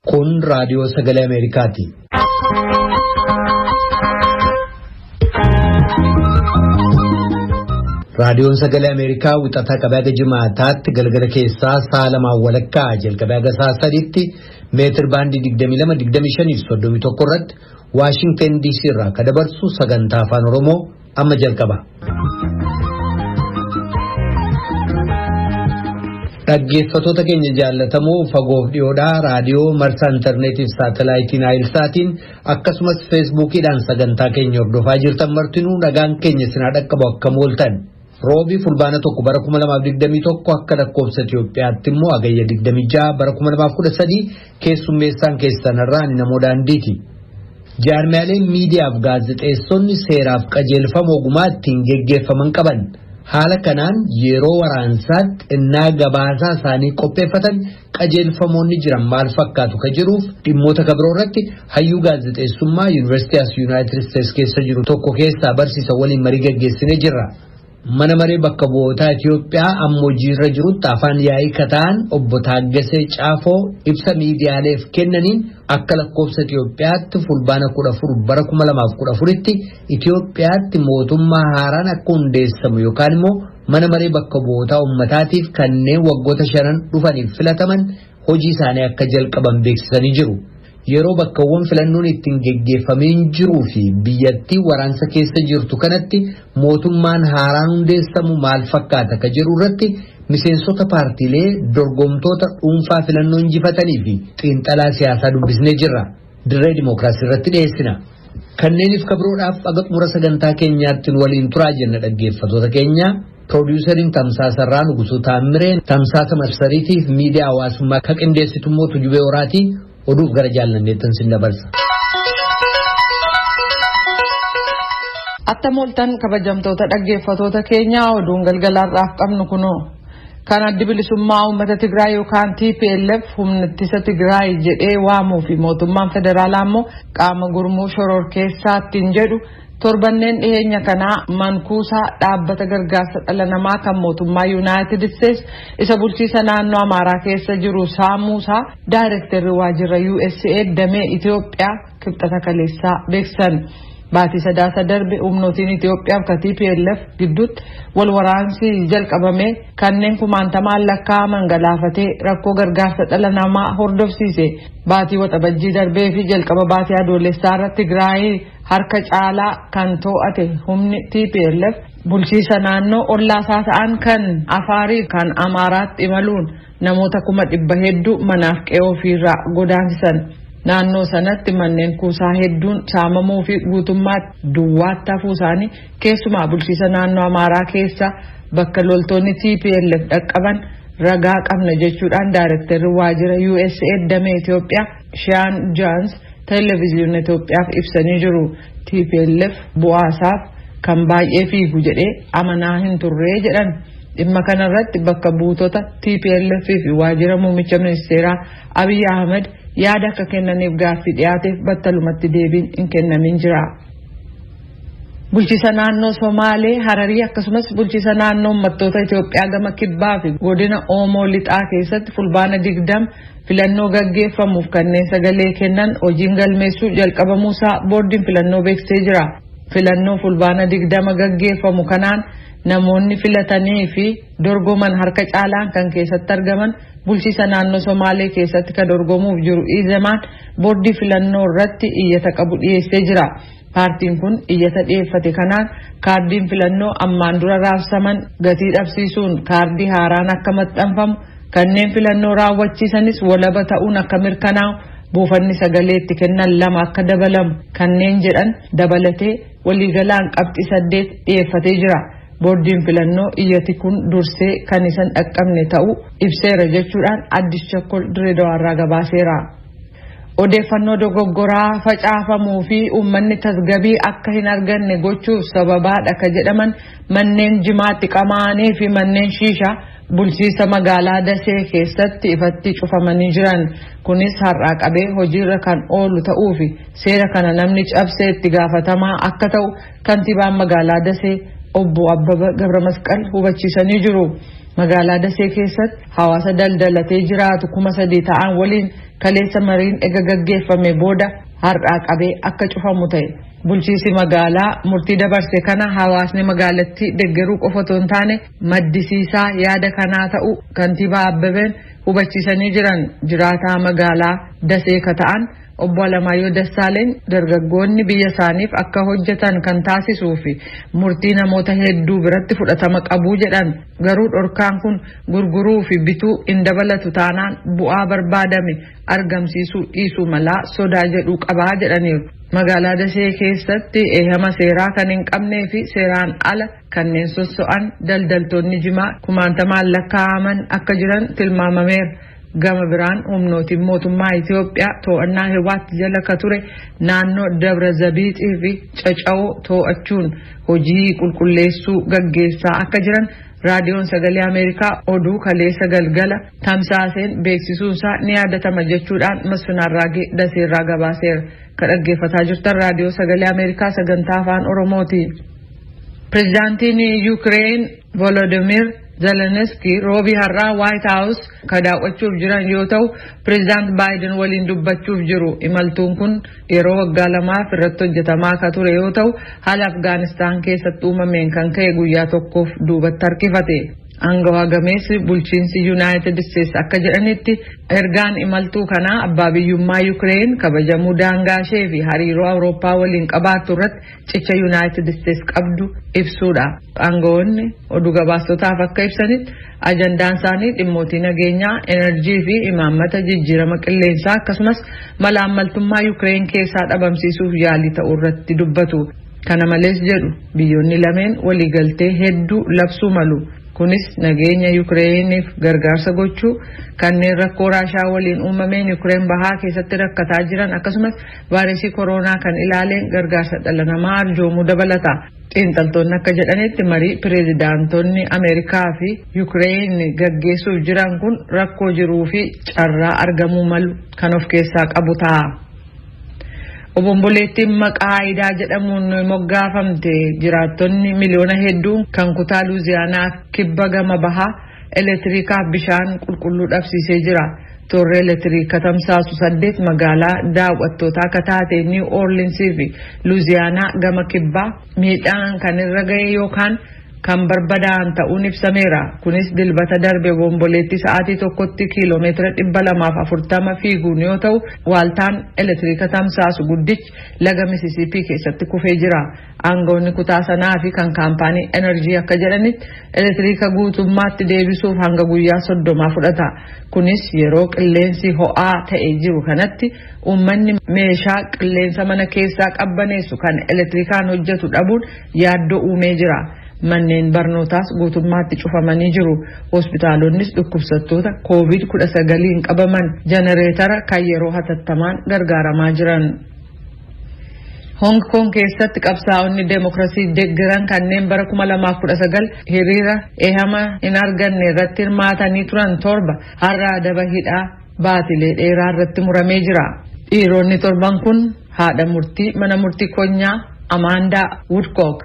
Kun raadiyoo sagalee Ameerikaati. Raadiyoon sagalee Ameerikaa wixataa qabee haga jimaataatti galgala keessaa sa'a lamaan walakkaa jalqabee haga sa'a sadiitti meetir baandii 22, 25 fi 31 irratti Waashingtan DC irraa kan dabarsu sagantaa afaan Oromoo amma jalqaba. Dhaggeeffattoota keenya jaallatamoo fagoof dhiyoodhaa raadiyoo marsaa intarneetii fi saatalaayitiin Naayilsaatiin akkasumas feesbuukiidhaan sagantaa keenya hordofaa jirtan martinuu nagaan keenya sinaa dhaqqabu akkam ooltan. Roobii fulbaana tokko bara 2021 akka lakkoofsa Itoophiyaatti immoo hagayya 26 bara 2013 keessummeessaan keessanirraa ani namoo daandiiti. Jaarmiyaaleen miidiyaaf gaazexeessonni seeraaf qajeelfama ogumaa ittiin geggeeffaman qaban. Haala kanaan yeroo waraansaatti ennaa gabaasaa isaanii qopheeffatan qajeelfamoonni jiran maal fakkaatu ka jedhuuf dhimmoota ka biroo irratti hayyuu gaazexeessummaa Yuunivarsiitii as Yuunaayitid Isteets keessa jiru tokko keessaa barsiisa waliin marii gaggeessinee jirra. Mana maree bakka bu'ootaa Itiyoophiyaa amma hojiirra jirutti afaan yaa'ii ka ta'an obbo Taaggasee Caafoo ibsa miidiyaaleef kennaniin akka lakkoofsa Itiyoophiyaatti fulbaana 14 bara 2014tti Itiyoophiyaatti mootummaa haaraan akka hundeessamu yookaan immoo mana maree bakka bu'ootaa uummataatiif kanneen waggoota shanan dhufaniif filataman hojii isaanii akka jalqaban beeksisanii jiru. Yeroo bakkawwan filannoon itti hin geggeeffamiin jiruu fi biyyattii waraansa keessa jirtu kanatti mootummaan haaraan hundeessamu maal fakkaata ka jedhu irratti miseensota paartiilee dorgomtoota dhuunfaa filannoo injifatanii fi xiinxalaa siyaasaa dubbisnee jirra. Dirree Dimookiraasii irratti dhiyeessina. Kanneeniif ka biroodhaaf aga xumura sagantaa keenyaatti nu waliin turaa jenna dhaggeeffatoota keenya. Piroodiyusariin tamsaasa irraa Nugusuu Taammiree, tamsaasa marsariitiif miidiyaa hawaasummaa ka qindeessitu immoo Tujubee Horaatii oduuf gara jaallanneettan sin dabarsa. Attam ooltan kabajamtoota dhaggeeffatoota keenyaa oduun galgala har'aaf qabnu kunoo. Kan addi bilisummaa uummata Tigraay yookaan TPLF humna ittisa Tigraay jedhee waamuu fi mootummaan federaalaa immoo qaama gurmuu shororkeessaa ittiin jedhu torbanneen dhiheenya kanaa mankuusaa dhaabbata gargaarsa dhala namaa kan mootummaa Yuunaayitid Isteets isa bulchiisa naannoo Amaaraa keessa jiru saamuusaa daayirektarri waajjira USAID damee Itoophiyaa kibxata kaleessaa beeksisan. Baatii Sadaasa darbe humnootiin Itoophiyaa fi ka TPLF gidduutti wal waraansi jalqabame kanneen kumaantamaan lakkaa'aman galaafatee rakkoo gargaarsa dhala namaa hordofsiise. Baatii Waxabajjii darbee fi jalqaba baatii Adoolessaa irra Tigraay harka caalaa kan to'ate humni TPLF bulchiisa naannoo ollaasaa ta'an kan Afaarii kan Amaaraatti imaluun namoota 400,000 hedduu manaaf qe'ee ofiirraa godaansisan. Naannoo sanatti manneen kuusaa hedduun saamamuu fi guutummaatti duwwaatti hafuu isaanii keessumaa bulchiisa naannoo Amaaraa keessa bakka loltoonni TPLF dhaqqaban ragaa qabna jechuudhaan daayirektarri waajjira USAID damee Itoophiyaa Shiyaan Jaans televiziyoona Itoophiyaaf ibsanii jiru. TPLF bu'aasaaf kan baay'ee fiigu jedhee amanaa hin turre jedhan. Dhimma kanarratti bakka buutota TPLF fi waajjira muummicha ministeeraa Abiy Ahmed yaada akka kennaniif gaaffii dhiyaateef battalumatti deebiin hin kennamin jira. Bulchiisa naannoo Somaalee, Hararii akkasumas bulchiisa naannoo uummattoota Itoophiyaa gama kibbaa fi godina Oomoo lixaa keessatti fulbaana 20 filannoo gaggeeffamuuf kanneen sagalee kennan hojiin galmeessuu jalqabamuusaa boordiin filannoo beeksisee jira. Filannoo fulbaana 20 gaggeeffamu kanaan namoonni filatanii fi dorgoman harka caalaan kan keessatti argaman bulchiisa naannoo Somaalee keessatti kan dorgomuuf jiru Izemaan boordii filannoo irratti iyyata qabu dhiyeessee jira. Paartiin kun iyyata dhiyeeffate kanaan kaardiin filannoo ammaan dura raabsaman gatii dhabsiisuun kaardii haaraan akka maxxanfamu kanneen filannoo raawwachiisanis walaba ta'uun akka mirkanaa'u buufanni sagalee itti kennan lama akka dabalamu kanneen jedhan dabalatee waliigalaan qabxii saddeet dhiyeeffatee jira. Boordiin filannoo iyyati kun dursee kan isan dhaqqabne ta'uu ibseera jechuudhaan Addis Chakkol Direedawaarraa gabaaseera. Odeeffannoo dogoggoraa facaafamuu fi uummanni tasgabii akka hin arganne gochuuf sababaadha ka jedhaman manneen jimaatti qamaanii fi manneen shiishaa bulchiisa magaalaa Dasee keessatti ifatti cufamanii jiran. Kunis har'aa qabee hojiirra kan oolu ta'uu fi seera kana namni cabse itti gaafatamaa akka ta'u kantiibaan magaalaa Dasee obbo Abbaba Gabramasqal hubachiisanii jiru. Magaalaa Dasee keessatti hawaasa daldalatee jiraatu 3,000 ta'an waliin kaleessa mariin ega gaggeeffame booda har'aa qabee akka cufamu ta'e. Bulchiisi magaalaa murtii dabarse kana hawaasni magaalattii deggeruu qofa otoo hin taane maddisiisaa yaada kanaa ta'uu kantiibaa Abbabeen hubachiisanii jiran. Jiraataa magaalaa Dasee ka ta'an obbo Alamaayyoo Dassaaleen dargaggoonni biyya isaaniif akka hojjetan kan taasisuu fi murtii namoota hedduu biratti fudhatama qabuu jedhan. Garuu dhorkaan kun gurguruu fi bituu hin dabalatu taanaan bu'aa barbaadame argamsiisuu dhiisuu malaa sodaa jedhu qabaa jedhaniiru. Magaalaa Dasee keessatti eehama seeraa kan hin qabnee fi seeraan ala kanneen sosso'an daldaltoonni jimaa kumaantamaan lakkaa'aman akka jiran tilmaamameera. Gama biraan humnootiin mootummaa Itoophiyaa to'annaa Hiwaat jala ka ture naannoo Dabra Zabiixii fi Caca'oo to'achuun hojii qulqulleessuu gaggeessaa akka jiran raadiyoon sagalee Ameerikaa oduu kaleessa galgala tamsaaseen beeksisuunsaa ni yaadatama jechuudhaan Masfin Arraagee Daseerraa gabaaseera. Ka dhaggeeffataa jirtan raadiyoo sagalee Ameerikaa sagantaa afaan Oromooti. Pireezidaantiin Yuukireen Volodymyr Zelensky roobii har'aa White House ka daawwachuuf jiran yoo ta'u, pireezidaant Baayiden waliin dubbachuuf jiru. Imaltuun kun yeroo waggaa lamaaf irratti hojjetamaa akka ture yoo ta'u, haala Afgaanistaan keessatti uumameen kan ka'e guyyaa tokkoof duubatti harkifate. Angawaa gameessi bulchiinsi Yuunaayitid Isteetsi akka jedhanitti, ergaan imaltuu kanaa abbaa biyyummaa Yuukireen kabajamuu daangaa ishee fi hariiroo Awurooppaa waliin qabaattu irratti cicha Yuunaayitid Isteetsi qabdu ibsuudha. Aangawoonni oduu gabaastotaaf akka ibsanitti, ajandaan isaanii dhimmootii nageenyaa, enerjii fi imaammata jijjiirama qilleensaa akkasumas malaammaltummaa Yuukireen keessaa dhabamsiisuuf yaalii ta'uu irratti dubbatu. Kana malees jedhu, biyyoonni lameen waliigaltee hedduu labsuu malu. Kunis nageenya Yukireeniif gargaarsa gochuu, kanneen rakkoo Raashaa waliin uumameen Yukireen bahaa keessatti rakkataa jiran akkasumas vaayirasii koronaa kan ilaaleen gargaarsa dhala namaa arjoomuu dabalata. Xiinxaltoonni akka jedhanitti, marii pireezidaantonni Ameerikaa fi Yukireen gaggeessuuf jiran kun rakkoo jiruu fi carraa argamuu malu kan of keessaa qabu ta'a. Obomboleettiin maqaa Aayidaa jedhamuun moggaafamte jiraattonni miliyoona hedduun kan kutaa Luuziyaanaa kibba gama bahaa elektiriikaaf bishaan qulqulluu dhabsiisee jira. Toorri elektiriika tamsaasu saddeet magaalaa daawwattootaa akka taate New Orleans fi Luuziyaanaa gama kibbaa miidhaan kan irra ga'e yookaan kan barbadaa'an ta'uun ibsameera. Kunis dilbata darbe bomboleetti sa'aatii tokkotti kiiloomeetira 240 fiiguun yoo ta'u, waaltaan elektiriika tamsaasu guddichi laga Misisiipii keessatti kufee jira. Aangawoonni kutaa sanaa fi kan kaampaanii enerjii akka jedhanitti, elektiriika guutummaatti deebisuuf hanga guyyaa 30 fudhata. Kunis yeroo qilleensi ho'aa ta'e jiru kanatti uummanni meeshaa qilleensa mana keessaa qabbaneessu kan elektirikaan hojjetu dhabuun yaaddoo uumee jira. Manneen barnootaas guutummaatti cufamanii jiru. Hospitaalonnis dhukkubsattoota COVID-19 qabaman jenereetara kan yeroo hatattamaan gargaaramaa jiran. Hong Kong keessatti qabsaa'onni deemokiraasii deeggaran kanneen bara 2019 hiriira eehama hin arganne irratti hirmaatanii turan torba har'a adaba hidhaa baatilee dheeraa irratti muramee jira. Dhiironni torban kun haadha murtii mana murtii konyaa Amaandaa Woodcock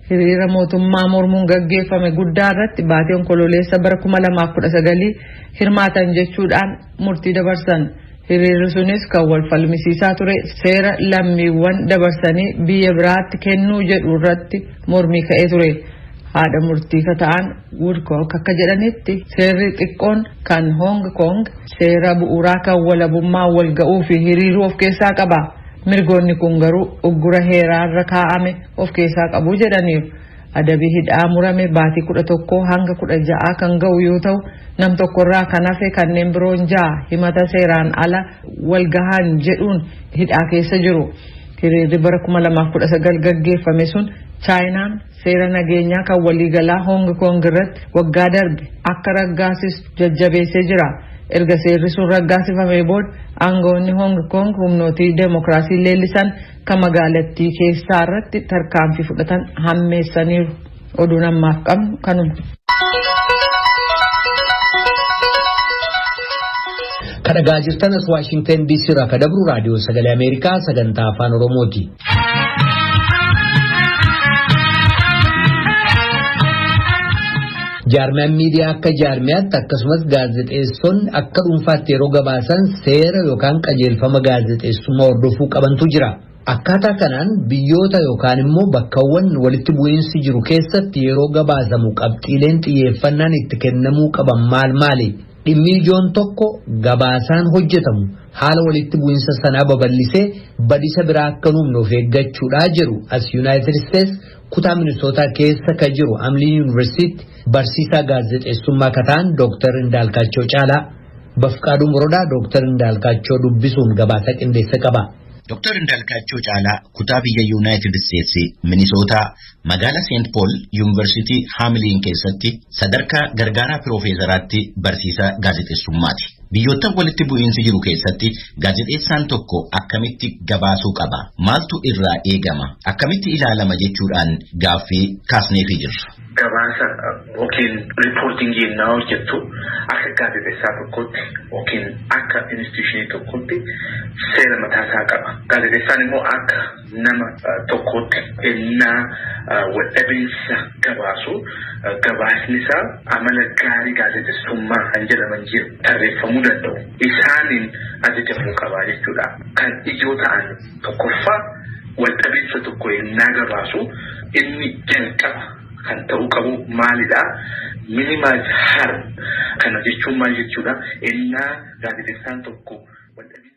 hiriira mootummaa mormuun gaggeeffame guddaa irratti baatii onkololeessa bara 2019 hirmaatan jechuudhaan murtii dabarsan. Hiriirri sunis kan wal falmisiisaa ture seera lammiiwwan dabarsanii biyya biraatti kennuu jedhu irratti mormii ka'ee ture. Haadha murtii ka ta'an Woodcock akka jedhanitti, seerri xiqqoon kan Hong Kong seera bu'uuraa kan walabummaa wal ga'uu fi hiriiruu of keessaa qaba. Mirgoonni kun garuu uggura heeraarra kaa'ame of keessaa qabu jedhaniiru. Adabii hidhaa murame baatii 11 hanga 16 kan ga'u yoo ta'u, nam tokkorraa kan hafe kanneen biroon ja'a himata seeraan ala walgahan jedhuun hidhaa keessa jiru. Hiriirri bara 2019 gaggeeffame sun Chaayinaan seera nageenyaa kan waliigalaa Hong Kong irratti waggaa darbe akka raggaasistu jajjabeessee jira. Erga seerri sun raggaasifamee booda aangawoonni Hong Kong humnootii deemokiraasii leellisan kan magaalattii keessaa irratti tarkaanfii fudhatan hammeessaniiru. Oduun ammaaf qabnu kanuma. Kan dhagaa jirtan as Waashingtan DC irraa kan dabru raadiyoo sagalee Ameerikaa sagantaa afaan Oromooti. Jaarmiyaan miidiyaa akka jaarmiyaatti akkasumas gaazexeessonni akka dhuunfaatti yeroo gabaasan seera yookaan qajeelfama gaazexeessummaa hordofuu qabantu jira. Akkaataa kanaan biyyoota yookaan immoo bakkawwan walitti bu'iinsi jiru keessatti yeroo gabaasamu qabxiileen xiyyeeffannaan itti kennamuu qaban maal maali? Dhimmi ijoon tokko gabaasaan hojjetamu haala walitti bu'iinsa sanaa babal'isee badisa biraa akka nuumne of eeggachuudhaa jiru as Yuunaayitid Isteets kutaa Minisootaa keessa ka jiru Hamlin Yuunivarsiitii barsiisaa gaazexeessummaa kataan Dooktar Indaalkaachoo Caalaa. Bafqaaduu Morodaa Dooktar Indaalkaachoo dubbisuun gabaasa qindeessa qaba. Dooktar Indaalkaachoo Caalaa kutaa biyya Yuunaayitid Isteetsi Minisootaa magaalaa Seent Pool Yuunivarsiitii Haamiliin keessatti sadarkaa gargaaraa piroofeesaraatti barsiisaa gaazexeessummaati. Biyyoottan walitti bu'iinsi jiru keessatti gaazexeessaan tokko akkamitti gabaasuu qaba? Maaltu irraa eegama? Akkamitti ilaalama jechuudhaan gaaffii kaasneefii jirra. Gabaasa yookiin riippoortingii yennaa hojjettu akka gaazexeessaa tokkotti yookiin akka instituushinii tokkotti seera mataasaa qaba. Gaazexeessaan immoo akka nama tokkotti ennaa waldhabinsa gabaasu gabaasni isaa amala gaarii gaazexeessummaa kan jedhaman jiru tarreeffamuu danda'u. Isaaniin ajajamuu qaba jechuudha. Kan ijoo ta'an tokkoffaa waldhabinsa tokko ennaa gabaasu inni jalqaba kan ta'uu qabu maalidha? Minimize harm. Kana jechuun maal jechuudha? Ennaa gaazexeessaan tokko waldhabinsa